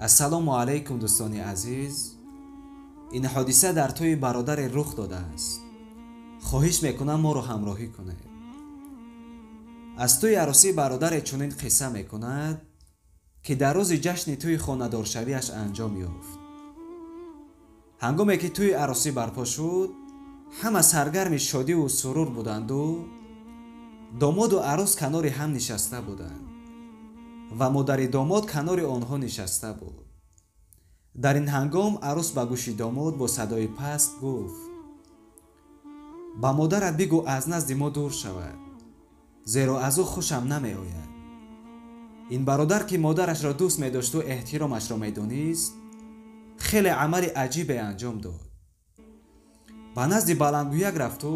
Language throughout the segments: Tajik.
Ассалому алайкум, дӯстони азиз. Ин ҳодиса дар тӯи бародаре рух додааст. Хоҳиш мекунам, моро ҳамроҳӣ кунед. Аз тӯи арӯсӣ бародаре чунин қисса мекунад, ки дар рӯзи ҷашни тӯи хонадоршавиаш анҷом ёфт. Ҳангоме ки тӯи арӯсӣ барпо шуд, ҳама саргарми шодиву сурур буданду домоду арӯс канори ҳам нишаста буданд ва модари домод канори онҳо нишаста буд. Дар ин ҳангом арӯс ба гӯши домод бо садои паст гуфт: «Ба модарат бигӯ, аз назди мо дур шавад, зеро аз ӯ хушам намеояд». Ин бародар, ки модарашро дӯст медошту эҳтиромашро медонист, хеле амали аҷибе анҷом дод. Ба назди баландгӯяк рафту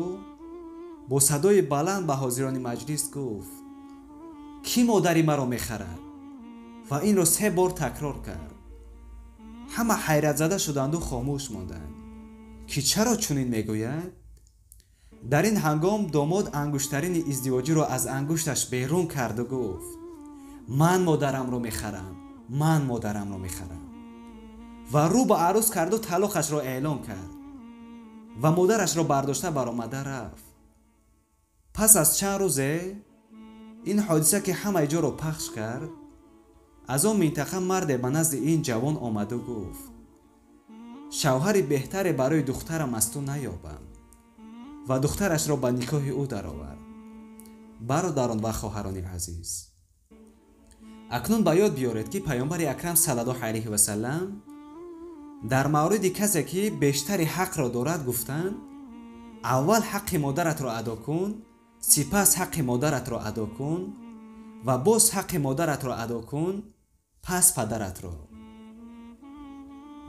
бо садои баланд ба ҳозирони маҷлис гуфт: «Кӣ модари маро мехарад?» Ва инро се бор такрор кард. Ҳама ҳайратзада шуданду хомӯш монданд, ки чаро чунин мегӯяд. Дар ин ҳангом домод ангуштарини издивоҷиро аз ангушташ берун карду гуфт: «Ман модарамро мехарам, ман модарамро мехарам», ва рӯ ба арӯс карду талоқашро эълон кард ва модарашро бардошта баромада рафт. Пас аз чанд рӯзе ин ҳодиса, ки ҳамаи ҷоро пахш кард, аз он минтақа марде ба назди ин ҷавон омаду гуфт: «Шавҳари беҳтаре барои духтарам аз ту наёбам», ва духтарашро ба никоҳи ӯ даровард. Бародарон ва хоҳарони азиз, акнун ба ёд биёред, ки Паёмбари Акрам саллаллоҳу алайҳи васалам дар мавриди касе, ки бештари ҳақро дорад, гуфтанд: «Аввал ҳаққи модаратро адо кун, сипас ҳаққи модаратро адо кун ва боз ҳаққи модаратро адо кун, пас падаратро».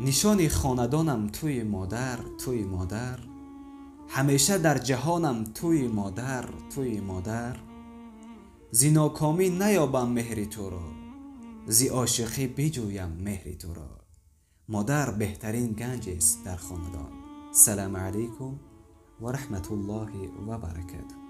Нишони хонадонам туи модар, туи модар, ҳамеша дар ҷаҳонам туи модар, туи модар. Зи нокомӣ наёбам меҳри туро, зи ошиқӣ биҷӯям меҳри туро. Модар беҳтарин ганҷест дар хонадон. Салому алайкум ва раҳматуллоҳи ва баракатуҳ.